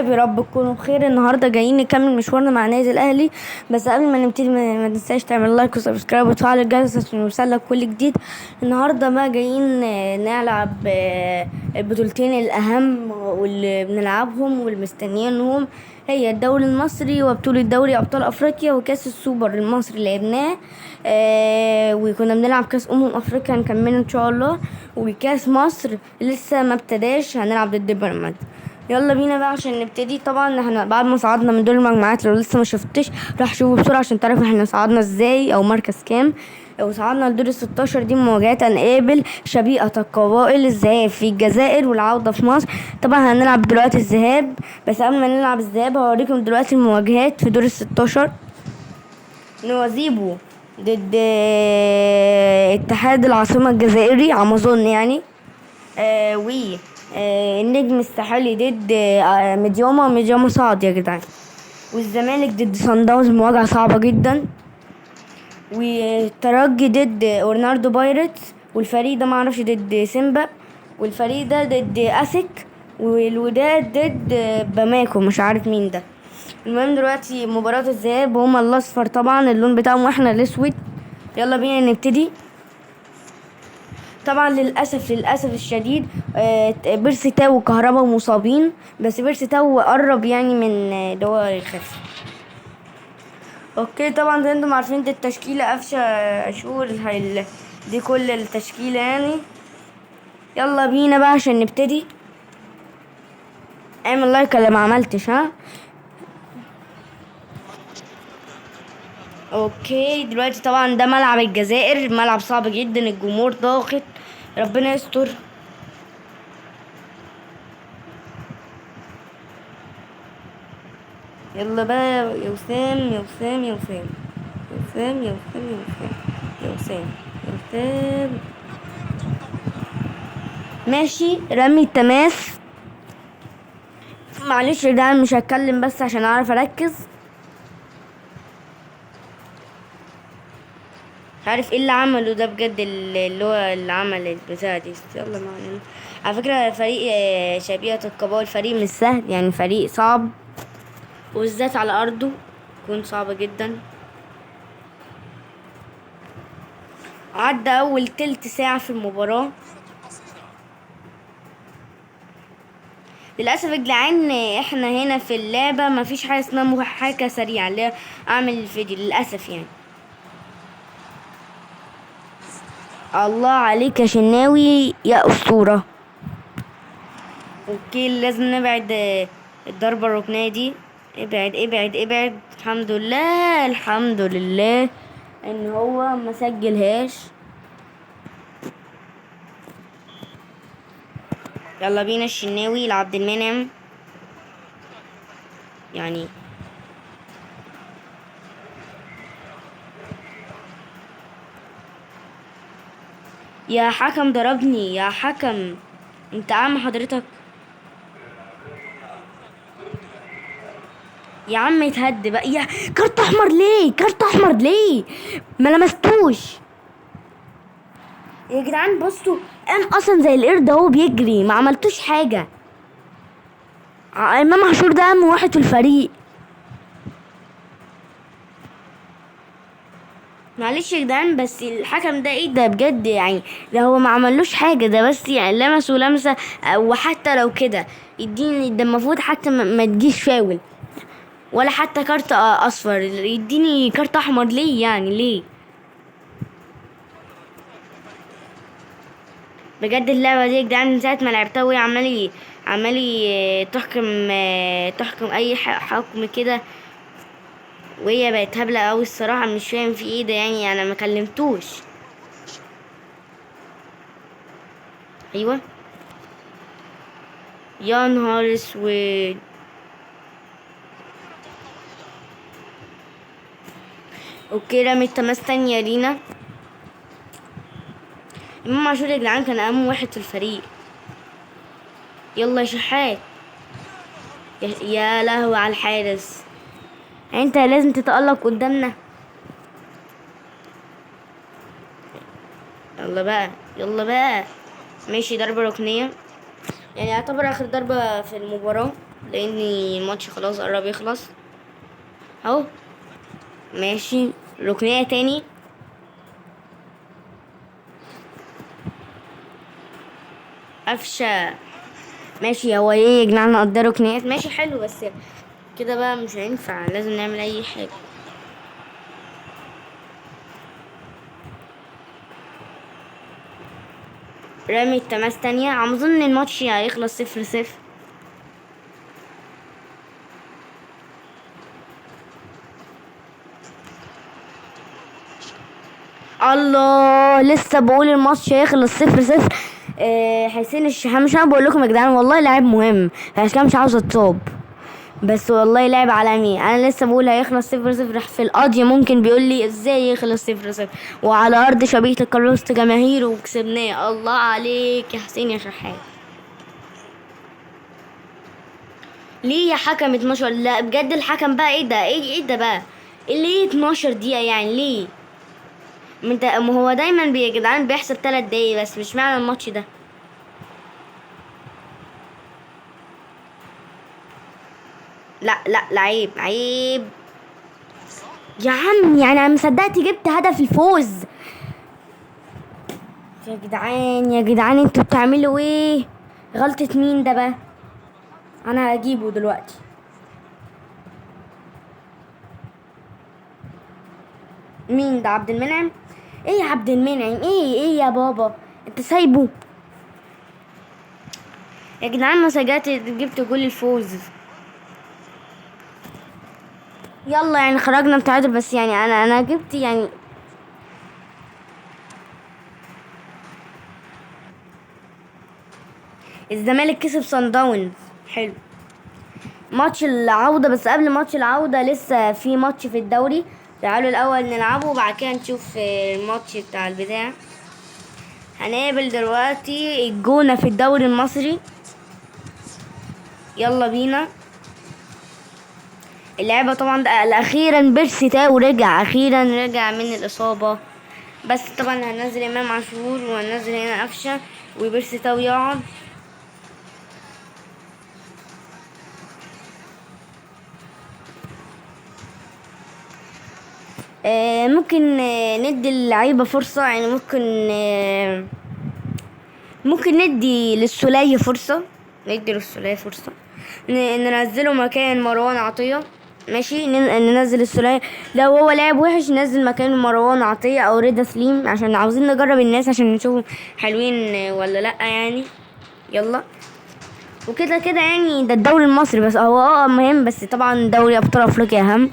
يا رب تكونوا بخير. النهارده جايين نكمل مشوارنا مع نادي الاهلي، بس قبل ما نبتدي ما تنساش تعمل like و subscribe وتفعل الجرس عشان يوصلك كل جديد. النهارده ما جايين نلعب البطولتين الاهم واللي بنلعبهم والمستنيينهم، هي الدوري المصري وبطولة دوري ابطال افريقيا وكاس السوبر المصري لعبناه، وكنا بنلعب كاس افريقيا هنكمله ان شاء الله، وكاس مصر لسه ما ابتداش، هنلعب ضد بيراميدز. يلا بينا بقى عشان نبتدي. طبعا احنا بعد ما صعدنا من دور المجموعات، لو لسه ما شفتش راح شوفوا بسرعة عشان تعرفوا احنا صعدنا ازاي او مركز كام. وصعدنا لدور ال16 دي مواجهات، هنقابل شبيئة القبائل، الذهاب في الجزائر والعودة في مصر. طبعا هنلعب دلوقتي الذهاب، بس قبل ما نلعب الذهاب هوريكم دلوقتي المواجهات في دور ال16. نوازيبو ضد اتحاد العاصمة الجزائري على ما اظن يعني، و النجم الساحلي ضد ميدياما، ميدياما صعد يا جدعان، والزمالك ضد صن داونز، مواجهة صعبة جدا، والترجي ضد اورناردو بايرتس، والفريق ده معرفش ضد سيمبا، والفريق ده ضد اسك، والوداد ضد باماكو مش عارف مين ده. المهم دلوقتي مباراة الذهاب، هما الاصفر طبعا اللون بتاعهم واحنا الاسود. يلا بينا نبتدي. طبعا للاسف الشديد، بيرسي تاو وكهربا مصابين، بس بيرسي تاو قرب يعني من اللي هو يخف. okay طبعا زي انتم عارفين دي التشكيلة، قفشه اشور دي كل التشكيلة يعني. يلا بينا بقى عشان نبتدي. اعمل like ولا ما عملتش؟ ها okay دلوقتي طبعا ده ملعب الجزائر، ملعب صعب جدا، الجمهور ضاغط، ربنا يستر. يلا بقى يا وسام يا وسام يا وسام يا وسام يا وسام يا وسام يا وسام يا وسام. ماشي رمي التماس. معلش يا جدعان مش هتكلم بس عشان اعرف اركز. مش عارف ايه اللي عمله ده بجد، اللي هو اللي عمل البتاع دي. يلا ما علينا. على فكرة فريق شبيهة القبائل فريق مش سهل يعني، فريق صعب وبالذات على ارضه يكون صعب جدا. عدى اول تلت ساعة في المباراة. للأسف يا جدعان احنا هنا في اللعبة مفيش حاجة اسمها محاكاة سريعة اللي هي اعمل الفيديو للأسف يعني. الله عليك يا شناوي يا أسطورة. okay لازم نبعد الضربة الركنية دي. ابعد ابعد ابعد. الحمد لله الحمد لله ان هو ما سجلهاش. يلا بينا الشناوي لعبد المنعم. يعني يا حكم ضربني يا حكم، انت اعمى حضرتك يا عم. اتهد بقى يا كارت احمر ليه؟ كارت احمر ليه؟ ما لمستوش يا جدعان. بصوا انا اصلا زي القرد اهو بيجري، ما عملتوش حاجة. امام عاشور ده اهم واحد في الفريق. معلش يا جدعان بس الحكم ده ايه ده بجد يعني، ده هو ما عملوش حاجة، ده بس يعني لمسه لمسه، وحتى لو كده يديني ده المفروض حتى ما تجيش فاول ولا حتى كارت اصفر، يديني كارت احمر ليه يعني؟ ليه بجد؟ اللعبة دي يا جدعان من ساعة ما لعبتها وهي عمالي تحكم اي حكم كده، وهي بقت هبلة قوي الصراحة. مش فاهم في ايه ده يعني، انا ما كلمتوش. ايوه يا نهار اسود. okay رمي التماس تانية لينا. امام عاشور يا جدعان كان اهم واحد في الفريق. يلا يا شحات. يا لهوي على الحارس، انت لازم تتألق قدامنا. يلا بقى يلا بقى. ماشي ضربة ركنية، يعني يعتبر اخر ضربة في المباراة، لان الماتش خلاص قرب يخلص اهو. ماشي، ركنيه تاني. قفشه. ماشي، هو ايه يا جدعان نقدر ركنيات؟ ماشي حلو، بس كده بقى مش هينفع، لازم نعمل اي حاجة. رمي التماس تانية. عم اظن الماتش هيخلص 0-0. الله، لسه بقول الماتش هيخلص 0-0. حسين الشحات، مش انا بقول لكم يا جدعان والله لاعب مهم، عشان كده مش عاوز اتصاب، بس والله لاعب عالمي. انا لسه بقول هيخلص 0-0 في القضية، ممكن بيقول لي ازاي يخلص 0-0 وعلى ارض شبيهة الكروست جماهير وكسبناه. الله عليك يا حسين يا شحات. ليه يا حكم 12؟ لا بجد الحكم بقى ايه ده؟ ايه ده بقى؟ ليه 12 دقيقة يعني؟ ليه؟ ما هو دايما يا جدعان بيحسب 3 دقايق بس، مش معنى الماتش ده. لا لا لا، عيب عيب يا عم، انا ما صدقت جبت هدف الفوز يا جدعان. يا جدعان انتوا بتعملوا ايه؟ غلطة مين ده بقى؟ انا هجيبه دلوقتي. مين ده؟ عبد المنعم؟ ايه يا عبد المنعم؟ ايه يا بابا انت سايبه يا جدعان؟ ما صدقت جبت جول الفوز. يلا خرجنا بتعادل، بس انا جبت الزمالك كسب صن داونز. حلو، ماتش العودة، بس قبل ماتش العودة لسه في ماتش في الدوري، تعالوا الأول نلعبه وبعد كده نشوف الماتش بتاع البتاع. هنقابل دلوقتي الجونة في الدوري المصري، يلا بينا. اللعبة طبعا ده أخيرا بيرسي تاو رجع، أخيرا رجع من الإصابة، بس طبعا هننزل إمام عاشور وهننزل هنا قفشة وبيرسي تاو يقعد. ممكن ندي اللعيبة فرصة، يعني ممكن ندي للسولية فرصة، ندي للسولية فرصة، ننزله مكان مروان عطية. ماشي، ننزل السولية لو هو لاعب وحش ننزل مكانه مروان عطية أو رضا سليم، عشان عاوزين نجرب الناس عشان نشوفهم حلوين ولا لأ يعني. يلا وكده كده ده الدوري المصري بس هو مهم، بس طبعا دوري أبطال أفريقيا أهم.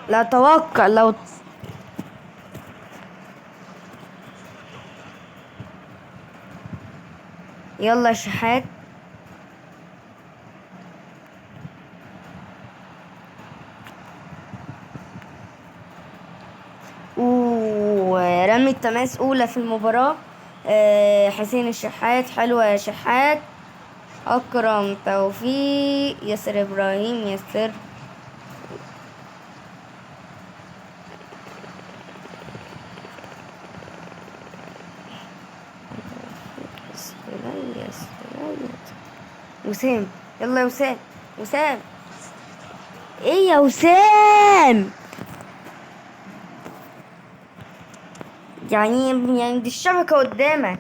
لا توقع لو يلا يا شحات. ورمي التماس أولى في المباراة. حسين الشحات، حلوة يا شحات. أكرم توفيق، ياسر إبراهيم، ياسر وسام. يلا يا وسام، وسام ايه يا وسام؟ يعني دي الشبكة قدامك.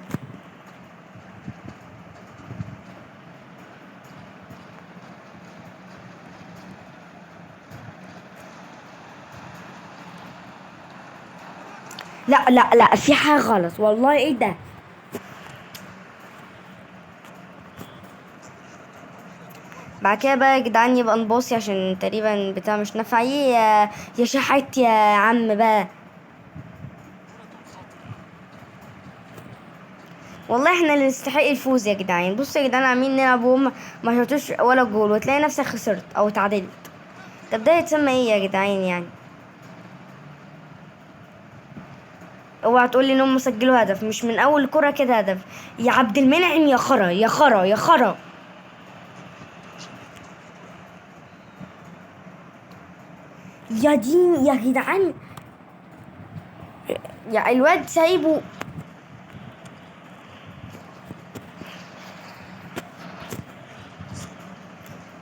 لا لا لا، في حاجة غلط والله. ايه ده؟ بعد كده بقى يا جدعان يبقى نباصي عشان تقريبا بتاع مش نافع. ايه يا شحات يا عم بقى؟ والله احنا اللي نستحق الفوز يا جدعان. بصوا يا جدعان عاملين نلعب وهم ما شاطوش ولا جول، وتلاقي نفسك خسرت او اتعادلت. طب ده يتسمى ايه يا جدعان يعني؟ اوعى تقول لي ان هم سجلوا هدف، مش من اول كرة كده هدف. يا عبد المنعم يا خرا يا خرا يا خرا. يا دين يا جدعان، يا الواد سايبه.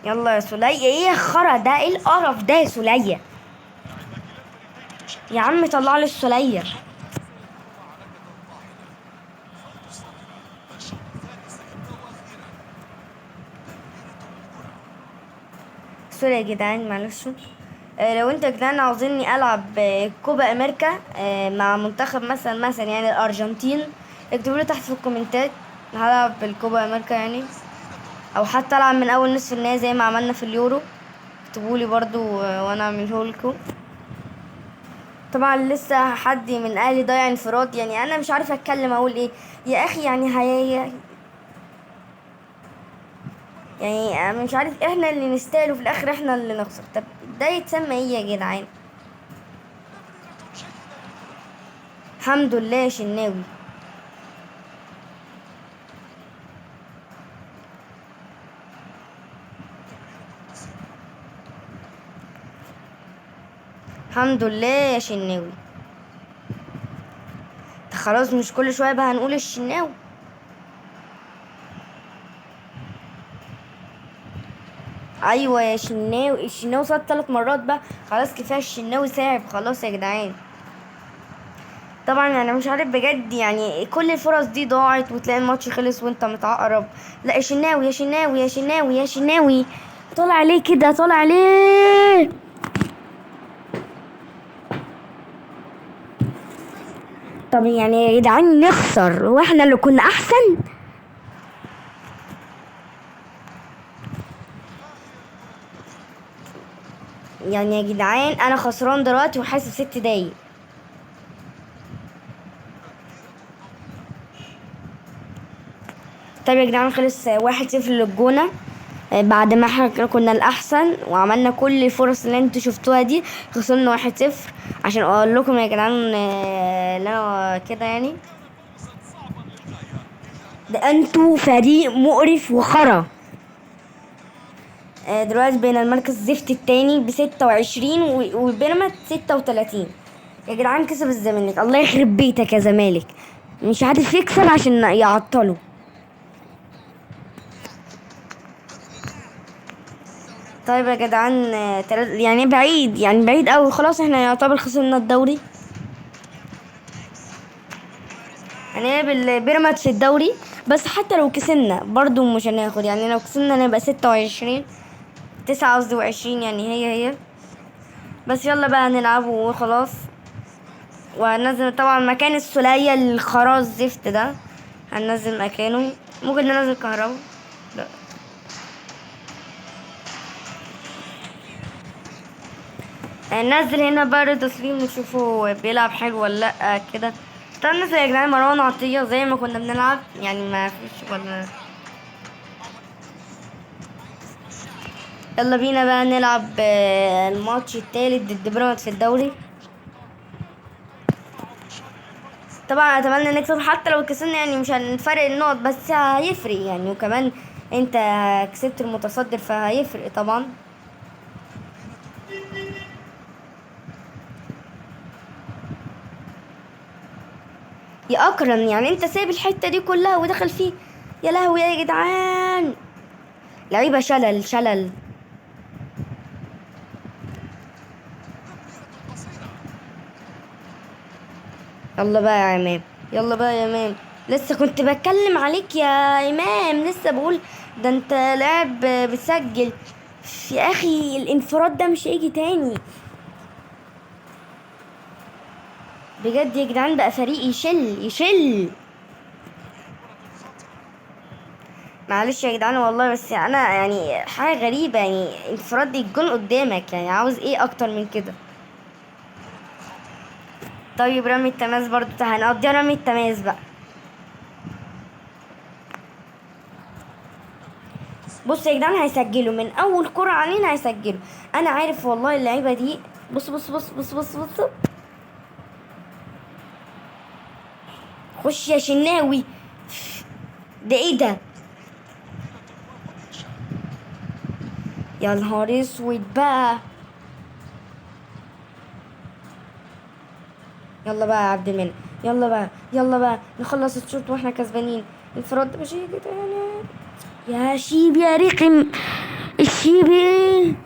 يلا يا سولية، ايه الخرا ده؟ ايه القرف ده يا سولية؟ يا عم طلع لي السولية. sorry يا جدعان معلش. لو انتوا يا جدعان عاوزيني العب كوبا امريكا مع منتخب مثلا يعني الارجنتين، اكتبوا لي تحت في الكومنتات هلعب بالكوبا امريكا يعني، او حتى العب من اول نصف النهائي زي ما عملنا في اليورو. اكتبوا لي برضو وانا اعمله لكم. طبعا لسه حد من اهلي ضايع انفراد، يعني انا مش عارفه اتكلم اقول ايه يا اخي. يعني هي يعني مش عارف، احنا اللي نستاهل وفي الاخر احنا اللي نخسر. طب ده يتسمى ايه يا جدعان؟ الحمد لله يا شناوي. الحمد لله يا شناوي. خلاص مش كل شوية بقى هنقول الشناوي. ايوه يا شناوي، الشناوي صاد 3 مرات بقى، خلاص كفاية الشناوي صعب خلاص يا جدعان. طبعا انا مش عارف بجد، يعني كل الفرص دي ضاعت وتلاقي الماتش خلص وانت متعقرب. لا يا شناوي يا شناوي يا شناوي يا شناوي، طالع ليه كده؟ طالع ليه؟ طب يعني يا جدعان نخسر واحنا اللي كنا احسن؟ يعني يا جدعان انا خسران دلوقتي وحاسب 6 دقايق. طيب يا جدعان خلص 1-0 للجونة بعد ما احنا كنا الاحسن وعملنا كل الفرص اللي انتوا شفتوها دي، خسرنا 1-0. عشان اقول لكم يا جدعان اللي انا كده يعني ده انتوا فريق مقرف وخرا. دلوقتي بين المركز الزفت التاني بستة وعشرين وبيراميدز 36. يا جدعان كسب الزمالك، الله يخرب بيتك يا زمالك، مش عارف يكسب عشان يعطله. طيب يا جدعان، يعني بعيد، يعني بعيد قوي، خلاص احنا يعتبر خسرنا الدوري. هنقابل بيراميدز في الدوري، بس حتى لو كسبنا برضو مش هناخد، يعني لو كسبنا نبقى ستة وعشرين، تسعة قصدي وعشرين، يعني هي هي. بس يلا بقى نلعبه وخلاص. وهننزل طبعا مكان السولية الخراز الزفت ده، هننزل مكانه. ممكن ننزل كهربا، لا هننزل هنا بقى رضا سليم نشوفه بيلعب حلو ولا لا كده. طب ننزل يا جدعان مروان عطية زي ما كنا بنلعب، يعني ما فيش ولا. يلا بينا بقى نلعب الماتش التالت ضد بيراميدز في الدوري. طبعا اتمنى نكسب، حتى لو كسبنا يعني مش هنفرق النقط بس هيفرق يعني، وكمان انت كسبت المتصدر فهيفرق طبعا. يا اكرم يعني انت سايب الحتة دي كلها ودخل فيه، يا لهوي يا جدعان، لعيبة شلل شلل. يلا بقى يا امام، يلا بقى يا امام، لسه كنت بتكلم عليك يا امام، لسه بقول ده انت لاعب بتسجل يا اخي. الانفراد ده مش هيجي تاني بجد يا جدعان، بقى فريق يشل يشل. معلش يا جدعان والله، بس انا يعني حاجة غريبة، يعني انفراد الجون قدامك، يعني عاوز ايه اكتر من كده؟ طيب رمي التماس برضو، هنقضيها رمي التماس بقى. بص يا جدعان هيسجلوا من اول كرة علينا، هيسجلوا، انا عارف والله اللعيبة دي. بص بص بص بص بص بص، خش يا شناوي، ده ايه ده؟ يا نهار اسود بقى. يلا بقى يا عبد المنعم، يلا بقى، يلا بقى نخلص الشوط واحنا كسبانين. انفراد مش هيجي تاني يا شيب يا رخم، الشيب. الشيبي.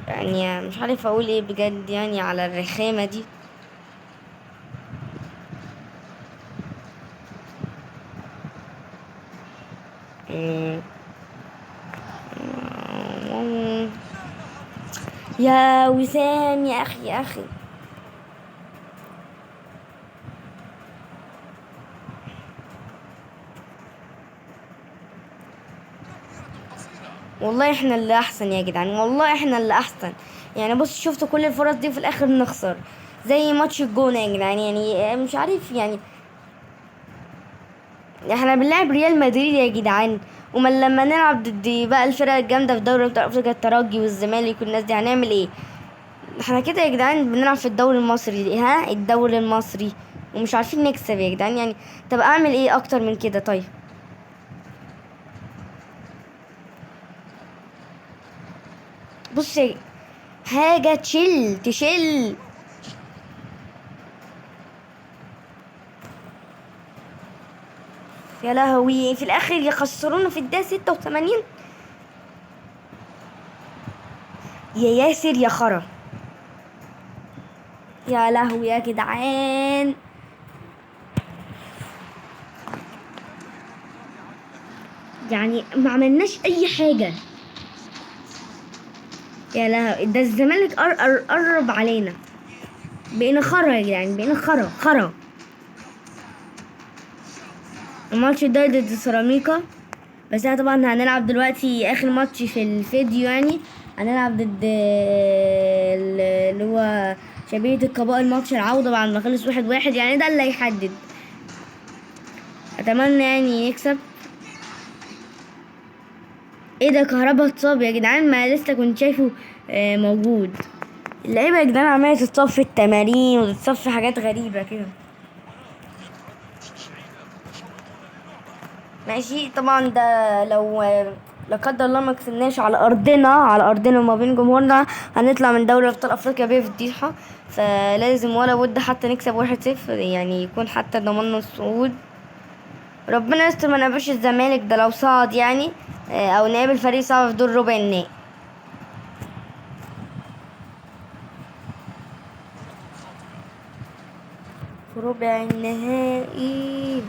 يعني مش عارف اقول ايه بجد يعني على الرخامة دي. يا وسام يا اخي يا اخي. والله احنا اللي احسن يا جدعان، والله احنا اللي احسن. يعني بص شفتوا كل الفرص دي وفي الاخر نخسر زي ماتش الجونه يا جدعان. يعني مش عارف، يعني احنا بنلعب ريال مدريد يا جدعان، وما لما نلعب ضد بقى الفرق الجامدة في دوري ابطال افريقيا الترجي والزمالك والناس دي هنعمل ايه؟ احنا كده يا جدعان بنلعب في الدوري المصري، ها الدوري المصري، ومش عارفين نكسب يا جدعان. يعني طب اعمل ايه اكتر من كده؟ طيب بص حاجة تشيل تشيل. يا لهوي في الاخر يخسرونا في الدقيقة 86. يا ياسر يا خرا. يا لهوي يا جدعان. يعني ما عملناش اي حاجة. يا لهوي ده الزمالك قرب علينا، بقينا خرا يا جدعان، بقينا خرا خرا. الماتش ده ضد سيراميكا، بس احنا طبعا هنلعب دلوقتي اخر ماتش في الفيديو. يعني هنلعب ضد اللي هو شبيبة القبائل، ماتش العودة بعد ما خلص 1-1. يعني ده اللي هيحدد. اتمنى يعني نكسب. ايه ده كهربا اتصاب يا جدعان، ما لسه كنت شايفه موجود. اللعيبة يا جدعان عماله تتصاب في التمارين وتتصاب في حاجات غريبة كده. ماشي طبعا ده لو لا قدر الله ما كسبناش على ارضنا، على ارضنا وما بين جمهورنا، هنطلع من دوري ابطال افريقيا بفضيحه. فلازم ولا بد حتى نكسب 1-0، يعني يكون حتى ضمننا الصعود. ربنا يستر ما نقابلش الزمالك ده لو صعد يعني، او نقابل فريق صعب في دور ربع النهائي. في ربع النهائي.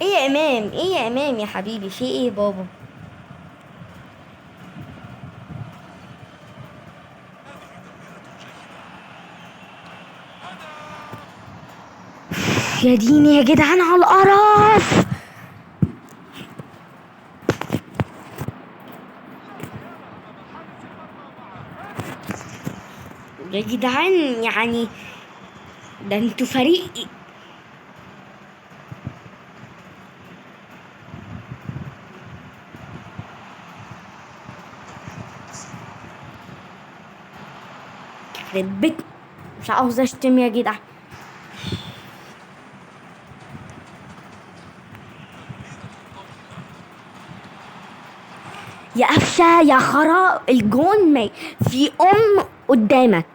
ايه يا امام، ايه يا امام يا حبيبي، في ايه يا بابا؟ يا ديني يا جدعان على القرف. يا جدعان يعني ده انتوا فريق. يخرب بيت، مش عاوز اشتم يا جدعان. يا قفشه يا خرا، الجون ما في قدامك.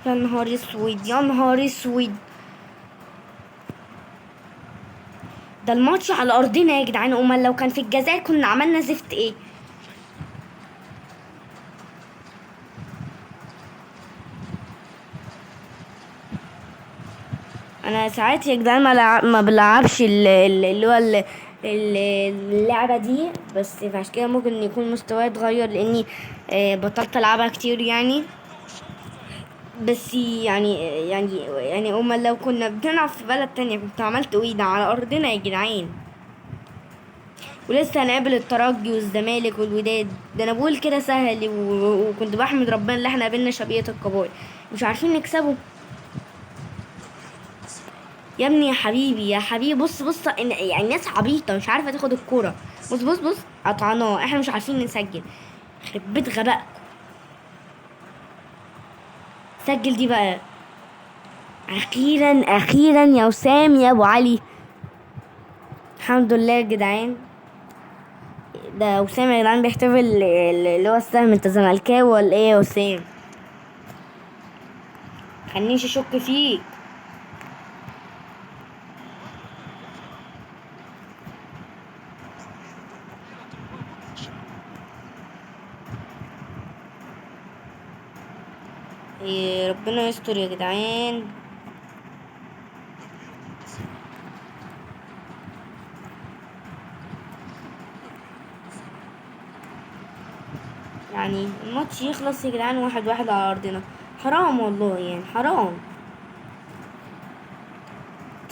يا نهار اسود يا نهار اسود، ده الماتش على ارضنا يا جدعان. امال لو كان في الجزائر كنا عملنا زفت ايه؟ انا ساعات يا جدعان ما بلعبش اللي هو اللعبة دي، بس عشان كده ممكن يكون مستواي اتغير لاني بطلت العبها كتير يعني. بس يعني امال لو كنا بنلعب في بلد تانية كنت عملت ايه؟ ده على ارضنا يا جدعان. ولسه هنقابل الترجي والزمالك والوداد. ده انا بقول كده سهل، وكنت بحمد ربنا ان احنا قابلنا شبيبة القبائل، مش عارفين نكسبه. يا ابني يا حبيبي يا حبيبي، بص بص، يعني ناس عبيطه مش عارفه تاخد الكورة. بص بص بص، قطعناه، احنا مش عارفين نسجل. يخرب بيت غبائكم. سجل دي بقى. اخيرا اخيرا يا وسام يا ابو علي، الحمد لله يا جدعان. ده وسام يا جدعان بيحتفل اللي هو السهم. انت زملكاوي ولا ايه يا وسام؟ خلينيش اشك فيك. إيه، ربنا يستر يا جدعان. يعني الماتش يخلص يا جدعان 1-1 على ارضنا، حرام والله يعني حرام.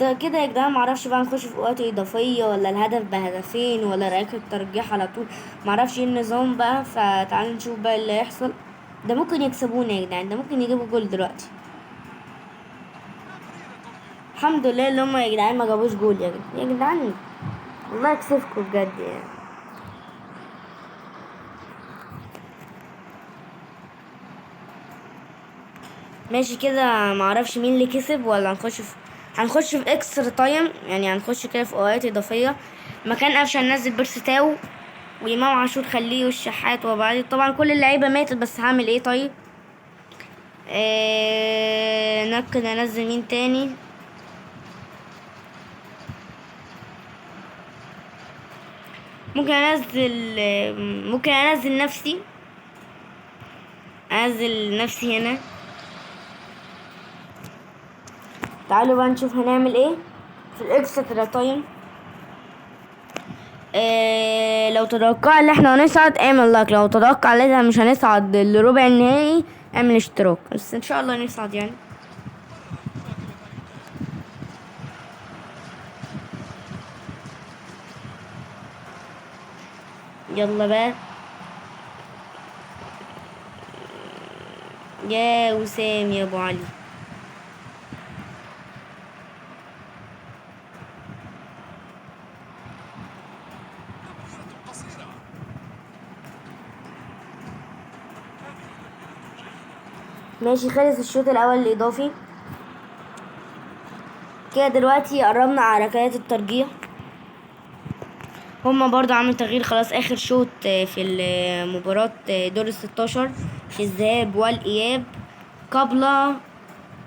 ده كده يا جدعان معرفش بقى نخش في وقت اضافية ولا الهدف بهدفين ولا ركلة ترجيح على طول، معرفش ايه النظام بقى. فتعالوا نشوف بقى اللي هيحصل. ده ممكن يكسبونا يا جدعان، ده ممكن يجيبوا جول دلوقتي. الحمد لله اللي هم يا جدعان ما جابوش جول يا جدعان، يا جدعان الله يكسفكم بجد يعني. ماشي كده معرفش مين اللي كسب، ولا هنخش في extra time، يعني هنخش كده في اوقات اضافية. مكان قفشه هننزل بيرسي تاو وامام عاشور خليه والشحات وابو علي. طبعا كل اللعيبة ماتت، بس هعمل ايه طيب؟ ممكن انزل مين تاني؟ ممكن انزل نفسي، انزل نفسي هنا. تعالوا بقى نشوف هنعمل ايه في ال extra time. لو تتوقع ان احنا هنصعد اعمل like، لو تتوقع ان احنا مش هنصعد لربع النهائي اعمل اشتراك، بس ان شاء الله نصعد يعني. يلا بقى يا وسام يا ابو علي. ماشي، خلص الشوط الاول الاضافي كده. دلوقتي قربنا على ركلات الترجيح. هما برضو عملوا تغيير خلاص، اخر شوط في المباراة دور الستاشر في الذهاب والاياب قبل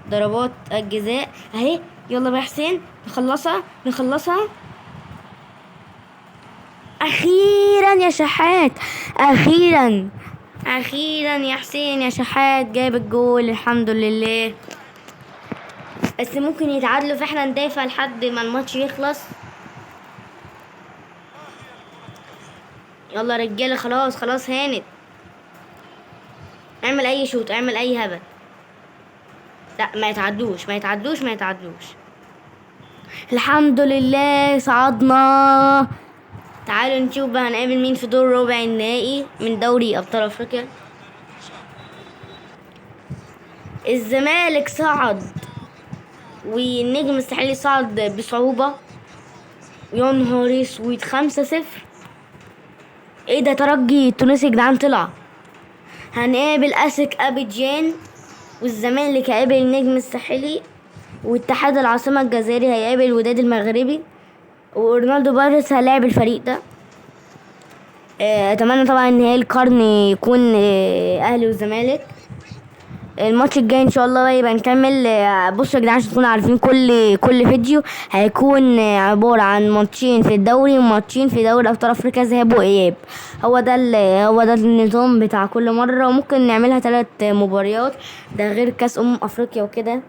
ضربات الجزاء اهي. يلا بقى يا حسين نخلصها، نخلصها اخيرا يا شحات، اخيرا اخيرا يا حسين يا شحات جايب الجول، الحمد لله. بس ممكن يتعادلوا، فاحنا ندافع لحد ما الماتش يخلص. يلا رجاله خلاص خلاص هانت، اعمل اي شوط، اعمل اي هبل. لا ما يتعدوش، ما يتعدوش، ما يتعدوش. الحمد لله صعدنا. تعالوا نشوف بقى هنقابل مين في دور ربع النهائي من دوري ابطال افريقيا. الزمالك صعد والنجم الساحلي صعد بصعوبة. يا نهار اسود، 5-0. ايه ده، ترجي التونسي يا جدعان طلع. هنقابل اسك ابيجان، والزمالك هيقابل النجم الساحلي، واتحاد العاصمة الجزائري هيقابل الوداد المغربي، ورونالدو باريس هيلاعب الفريق ده. اتمنى طبعا ان هي القرن يكون، اهلي والزمالك. الماتش الجاي ان شاء الله بقى يبقى نكمل. بصوا يا جدعان عشان تكونوا عارفين، كل فيديو هيكون، عبارة عن ماتشين في الدوري وماتشين في دوري ابطال افريقيا ذهاب واياب. هو ده النظام بتاع كل مرة، وممكن نعملها 3 مباريات، ده غير كاس افريقيا وكده.